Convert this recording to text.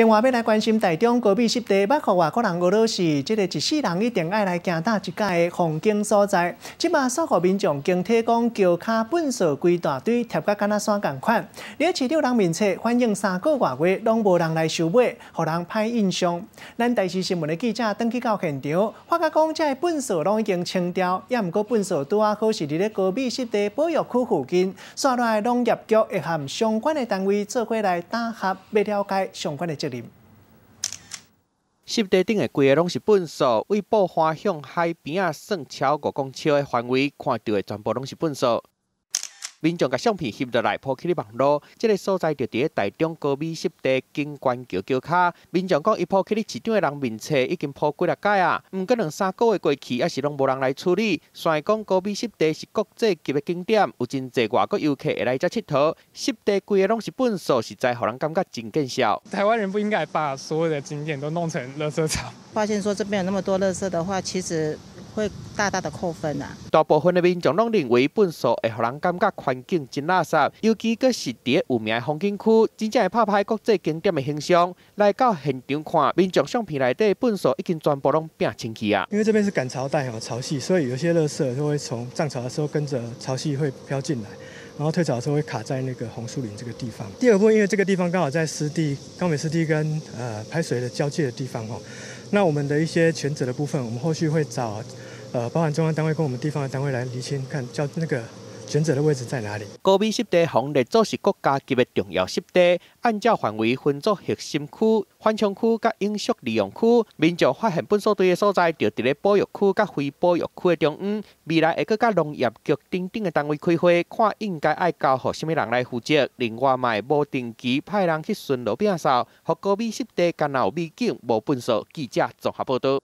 另外，欲來關心台中高美濕地，捌予外國人呵咾是這个一世人一定愛來行踏一擺的風景所在。這馬煞予民眾驚提講橋跤糞埽規大堆，疊甲敢若山仝款。咧市長人面冊反映3個外月攏無人來收尾，予人歹印象。咱台視新聞的記者轉去到現場，發覺講這个糞埽攏已經清掉，也毋過糞埽拄仔好是佇咧高美濕地保育區附近，紲落來農業局會和相關的單位做伙來打合，欲了解相關的責任。濕地頂的規个攏是糞埽，對布花向海邊仔算超5公尺的範圍，看著的全部攏是糞埽。民眾共相片翕落來，鋪起咧網路。這个所在就佇咧台中高美濕地景觀橋橋跤。民眾講，伊鋪起咧市長的人面冊已經鋪幾若擺啊，毋過兩三個月過去，猶是攏無人來處理。雖然講高美濕地是國際級的景點，有真濟外國遊客會來遮𨑨迌。濕地規个攏是糞埽，實在予人感覺真見笑。台灣人不應該把所有的景點都弄成垃圾場。發現說這邊有那麼多垃圾的話，其實會大大的扣分啊！大部分的民眾攏認為糞埽會予人感覺環境真垃圾，尤其閣是佇咧有名的風景區，真正會拍歹國際景點的形象。來到現場看，民眾相片內底糞埽已經全部攏拚清去啊！因為這邊是感潮帶和潮汐，所以有些垃圾就會從漲潮的時候跟着潮汐會飄進來，然後退潮的時候會卡在那個紅樹林這個地方。第二部分，因為這個地方剛好在濕地、高美濕地跟排水的交界的地方哦。那我們的一些權責的部分，我們後續會找包含中央單位跟我們地方的單位來釐清，看叫那個權責的位置在哪裡。高美濕地予列做是國家級的重要濕地，按照範圍分做核心區、緩衝區佮永續利用區。民眾發現糞埽堆的所在，就佇咧保育區佮非保育區的中央。未來會閣佮農業局等等的單位開會，看應該愛交予啥物人來負責。另外，嘛會無定期派人去巡邏摒掃，予高美濕地敢若有美景無糞埽。記者綜合報導。